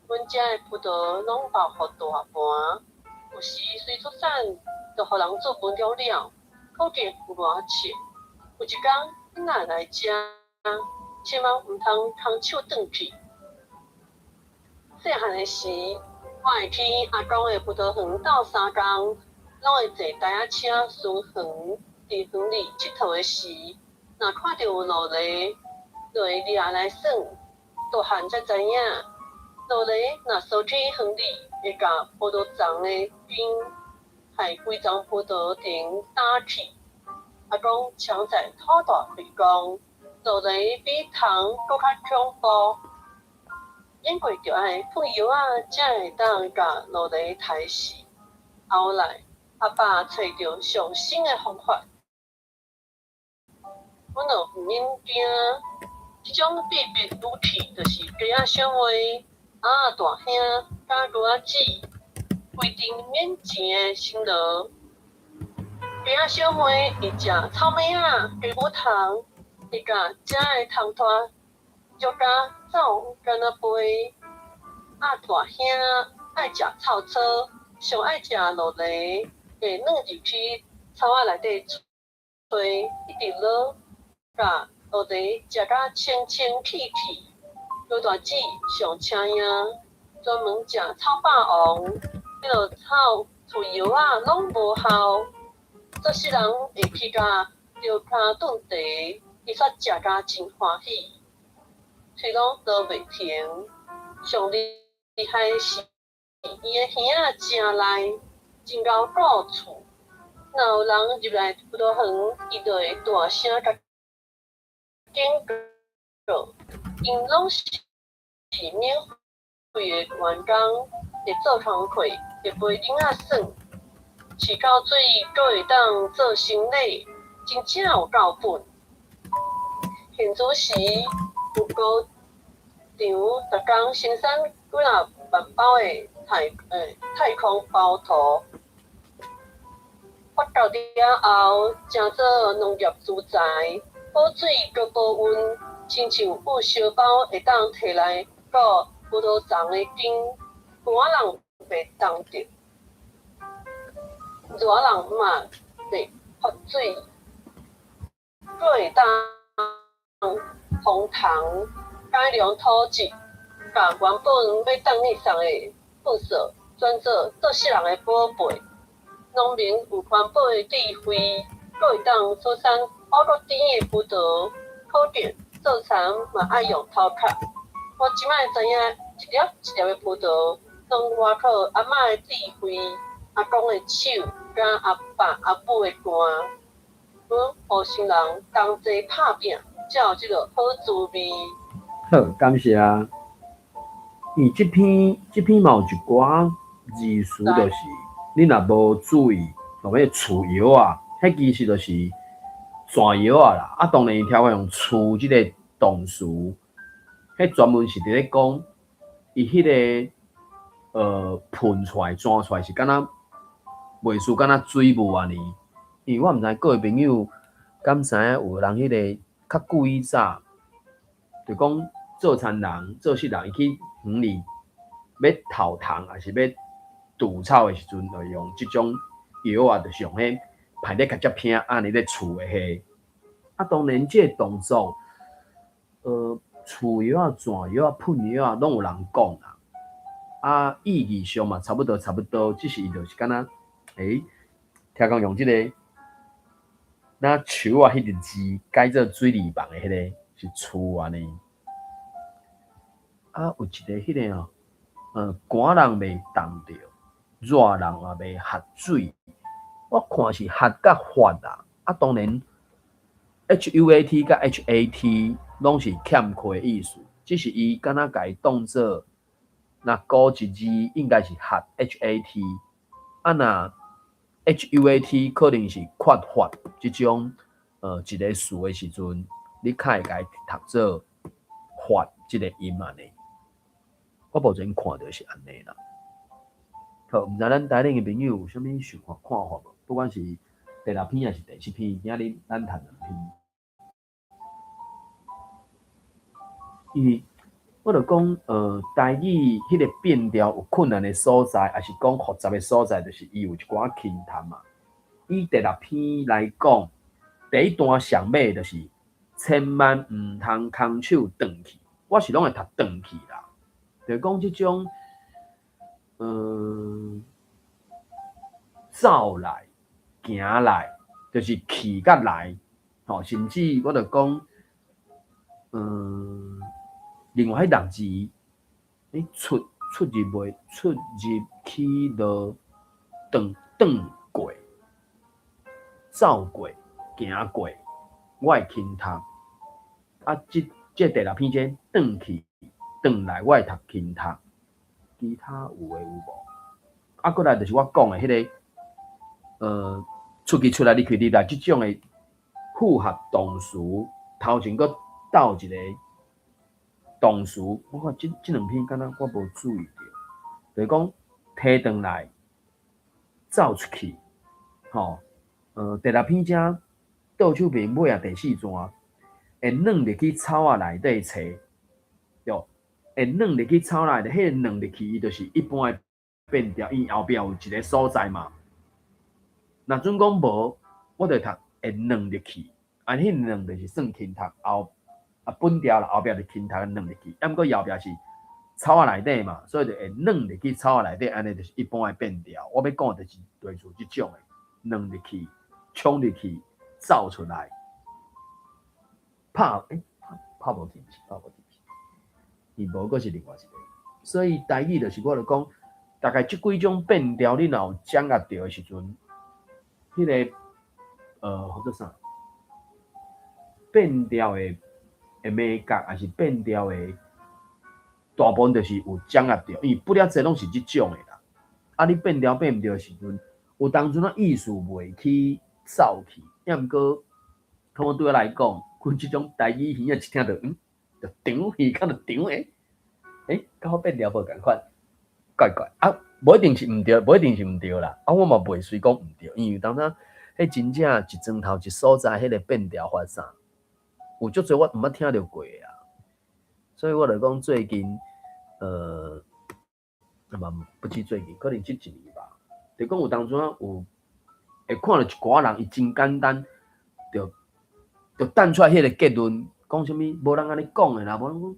阮遮的葡萄攏包予大盤，有時隨出產就予人做原料了，可見有偌笑。有一工，恁若來遮，千萬毋通空手轉去。細漢的時，我會去阿公的葡萄園鬥相共，攏會坐台仔車巡園。佇園裡𨑨迌的時，若看著有鱸鱺，就會掠來耍。大漢才知影，鱸鱺若趖去園裡，會共葡萄叢的根，害規叢葡萄藤打去。阿公常在吐大氣講，鱸鱺比蟲閣較恐怖。演過著愛噴藥仔，才會當共鱸鱺刣死。後來，阿爸揣著上新的方法，阮就毋免驚。這種秘密武器就是雞仔小妹、鴨仔大兄佮牛仔姊，規定免錢的辛勞。雞仔小妹會食草莓仔、雞母蟲，會共遮的蟲拖捉甲走，敢若飛。鴨大兄愛食臭草，上愛食蘆梨，會鑽入去草仔內底揣，一直撈，共蘆梨食甲清清氣氣。牛大姊上請贏，專門食草霸王，彼落草厝藥仔攏無效，做世人會起甲著跤頓茶，伊煞食甲真歡喜，喙攏落袂停。上厲害是伊的耳仔誠利，真𠢕顧厝。若有人入來葡萄園，伊就會大聲共警告。𪜶攏是免費的員工，會做工課，會陪囡仔耍，飼狗水閣會當做生理，真正有夠笨。現此時有工廠逐工生產幾若萬包的太空包桃，發酵了後，成做農業資材，保水閣保溫，親像有燒包會當提來顧葡萄叢的根，寒人袂凍著，熱人嘛袂發水，閣會當防蟲、改良土質，共原本欲轉去送的垃圾轉做做世人的寶貝。農民有環保的智慧，閣會當出產好閣甜的葡萄，可見做田嘛愛用頭殼。我這擺知影一粒一粒的葡萄，攏倚靠阿嬤的智慧、阿公的手，佮阿爸阿母的肝。阮後生人同齊拍拚，才有這个好滋味。好，感謝。伊這篇這篇嘛有一寡字詞，就是你若無注意，就彼厝藥啊，彼其實就是蛇藥啊啦。啊，當然伊聽話用厝這个動詞，彼專門是佇咧講，伊彼个噴出來、鑽出來是敢若袂輸敢若水霧按呢。因為我毋知各位朋友敢知影有人彼个較久以早，就講做田人、做穡人，伊去園裡欲頭蟲，抑是欲除草的時陣，就用這種藥啊，就是用彼排咧較只片按呢咧除的彼。啊，當然這个動作，除藥啊、轉藥啊、噴藥啊，攏有人講啦。啊，意義上嘛差不多，差不多，只是伊就是敢若，聽講用這个，那樹仔彼个字改做水泥房的彼个是厝按呢。啊，有一个彼个哦，寒人袂凍著，熱人也袂喝水。我看是喝佮發啦。啊，當然，HUAT 佮 HAT 攏是欠缺的意思，只是伊敢若共伊當做，若孤一字應該是喝 HAT，啊若 HUAT 可能是缺乏這種一个詞的時陣，你較會共伊讀做發這个音按呢。我目前看著是按呢啦。好，毋知咱台頂的朋友有啥物想法看法無？不管是第六篇抑是第七篇，今日咱讀兩篇。因為我著講，台語彼个變調有困難的所在，抑是講複雜的所在，就是伊有一寡輕淡嘛。以第六篇來講，第一段上尾就是千萬毋通空手轉去，我是攏會讀轉去啦。就是講這種，走來、行來，就是去佮來，吼，甚至我著講，另外彼六字，出入袂出入去落轉轉過，走過、行過，我會輕讀。啊，這第六篇這轉去、轉來，我會讀輕讀。其他有的有無？啊，閣來就是我講的彼个，出去出來入去入來，這種的複合動詞，頭前閣鬥一個動詞，我看這兩篇敢若我無注意著，就是講提轉來、走出去，吼，第六篇遮倒手邊尾仔第四段，會軟入去草仔內底揣，對，會軟入去草內底，彼个軟入去，伊就是一般的變調，因後壁有一个所在嘛。若準講無，我就讀會軟入去，啊，彼軟就是算輕讀後啊本調啦，後壁就輕讀軟入去，啊，毋過後壁是草仔內底嘛，所以就會軟入去草仔內底，按呢就是一般的變調。我欲講的就是類似這種的，軟入去、衝入去、走出來，拍無去，毋是拍無去，伊無閣是另外一个。所以台語就是我就講，大概這幾種變調，你若有掌握著的時陣，彼个叫做啥？變調的眉角，抑是變調的，大部分就是有掌握著，因為不了濟攏是這種的啦。啊，你變調變毋著的時陣，有當陣仔意思袂去走去，抑毋過，可能對我來講，阮這種台語耳仔一聽著，就長耳，敢著長的，欸，佮我變調無仝款，怪怪啊，無一定是毋對，無一定是毋對啦。啊，我嘛袂隨講毋對，因為當陣彼真正一磚頭一所在，彼個變調法啥，有足濟我毋捌聽著過啊。所以我就講最近，嘛不止最近，可能這一年吧。就講有當陣有會看著一寡人，伊真簡單，就彈出來彼個結論，講啥物？無人按呢講的啦，無人講，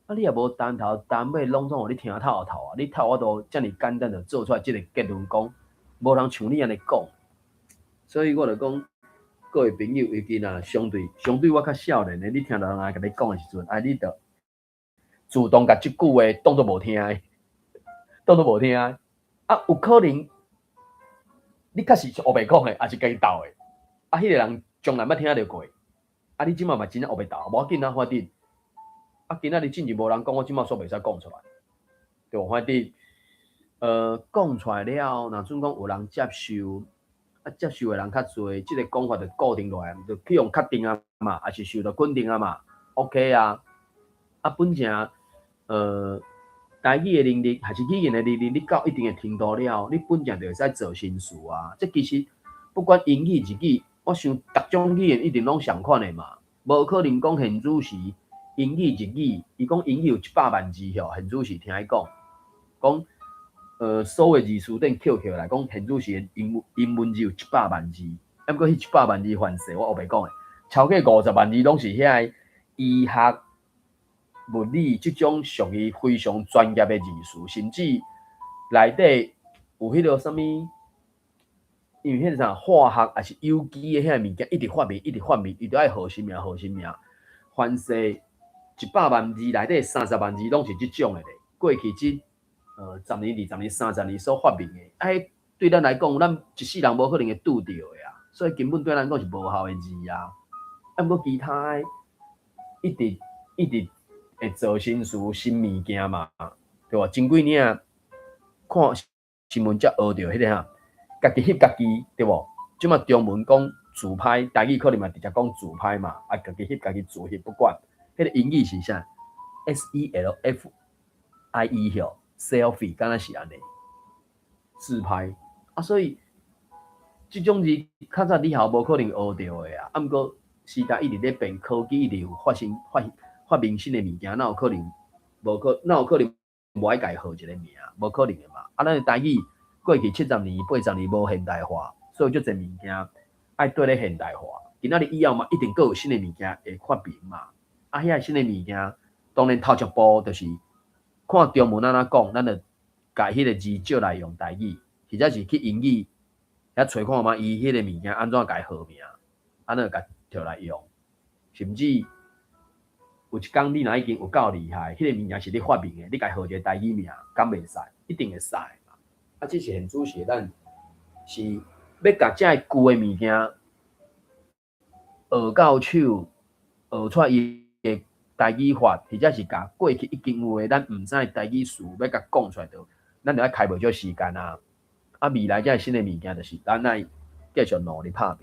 啊你也無單頭單尾，攏總予你聽透透啊！你透我都遮爾簡單就做出來這個結論，講無人像你按呢講。所以我就講，各位朋友，尤其若相對我較少年的，你聽著人來共你講的時陣，啊，你就自動共這句話當做無聽的，當做無聽的。啊，有可能你確實是烏白講的，抑是家己鬥的。啊，彼個人從來捌聽著過。啊，你這擺嘛真正烏白鬥，無要緊啊，反正啊，今仔日進前無人講，我這擺煞袂使講出來，對無？反正講出來了，若準講有人接受，啊，接受的人較濟，這個講法就固定落來，就去予確定啊嘛，抑是受著肯定啊嘛，OK 啊。啊，本正台語的能力，還是語言的能力，你到一定的程度了，你本正就會使做新詞啊。這其實不管英語、日語，我想逐種語言一定攏相款的嘛，無可能講現主時英語、日語，伊講英語有100萬字吼，現主時聽伊講，講所有字詞典扣起來講，現主時的英文字有一百萬字，啊，毋過彼一百萬字凡勢我烏白講的，超過50萬字攏是遐个醫學、物理這種屬於非常專業的字詞，甚至內底有彼個啥物，因為彼個啥化學抑是有機的遐個物件，一直發明，一直發明，伊著愛號新名，號新名。凡勢100萬字內底30萬字攏是這種的咧。過去這10年、20年、30年所發明的，啊，彼對咱來講，咱一世人無可能會拄著的啊，所以根本對咱來講是無效的字啊。啊，毋過其他的一直一直會做新詞、新物件嘛，對無？前幾年看新聞才學著彼個啥，家己翕家己，對無？這馬中文講自拍，台語可能嘛直接講自拍嘛，啊，家己翕家己自翕不管。彼個英語是啥？SELFIE 吼，selfie 敢若是按呢，自拍啊，所以這種字較早以後無可能學著的啊。啊，毋過時代一直咧變，科技一直有發生發發明新的物件，哪有可能無可？哪有可能無愛共伊號一個名？無可能的嘛。啊，咱的台語過去70年、80年無現代化，所以足濟物件愛綴咧現代化。今仔日以後嘛，一定閣有新的物件會發明嘛。啊，遐個新的物件，當然頭一步就是看中文按怎講，咱就共彼個字借來用台語，或者是去英語遐揣看覓伊彼個物件按怎共伊號名，按怎共摕來用。甚至有一工你若已經有夠厲害，彼個物件是你發明的，你共伊號一個台語名，敢袂使？一定會使嘛。啊，這是現主時咱是欲共這个舊的物件學到手，學出來伊的台語法，或者是共過去已經有的咱毋知的台語詞，欲共講出來著，咱著愛開袂少時間啊。啊，未來這个新的物件，就是咱愛繼續努力拍拚。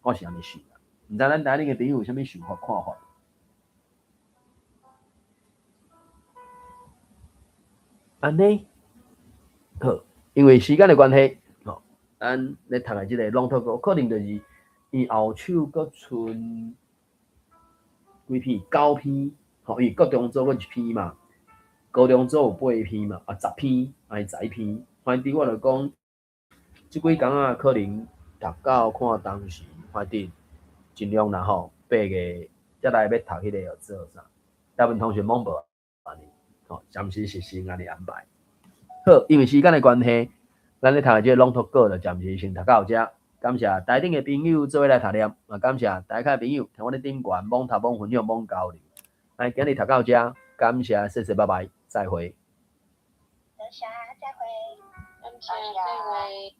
我是按呢想啦，毋知咱台頂的朋友有啥物想法看法？按呢，好，因為時間的關係，吼，咱咧讀的這個朗讀歌，可能就是伊後手閣賰幾篇，九篇，吼，因為國中組閣一篇嘛，高中組有八篇嘛，啊，10篇，按呢11篇，反正我就講，這幾工仔可能讀到看當時，反正盡量啦吼，8月才來欲讀彼個叫做啥？大部分同學攏無按呢，吼，暫時是先按呢安排。好，因為時間的關係，咱咧讀的這個朗讀稿就暫時先讀到這。感謝台頂的朋友做伙來讀念，嘛感謝台下的朋友聽阮咧頂懸，罔讀罔分享罔交流。來，今日讀到這，感謝，謝謝，拜拜，再會。多謝，再會。感謝，再會。